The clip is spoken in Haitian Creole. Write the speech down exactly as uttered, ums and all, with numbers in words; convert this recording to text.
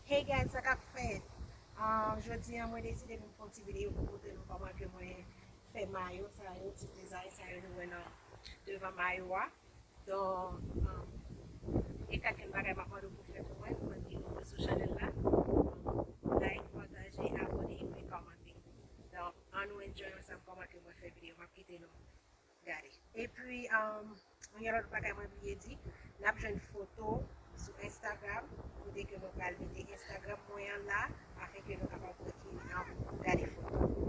Hey guys, sa k ap fèt? Um, jodi an, mwen deside pou m fè yon ti videyo pou montre nou kòman ke mwen fè mayo sa yo, ti dizay sa yo nou wè nan devan mayo a. Donk, um, e kat ken bagay m ap mande w pou fè pou mwen, pou mwen ki nouvo sou chanèl la. Like, pataje, abòne, epi kòmante. Donk, ann nou enjoy ansanm kòman ke mwen fè videyo. M ap kite nou gade. Epi, um, yon lòt bagay mwen bliye di, n ap jwenn foto sou Instagram, kote ke mwen pral mete Instagram mwen an la, afin ke nou kapab wè ki, um, gade foto.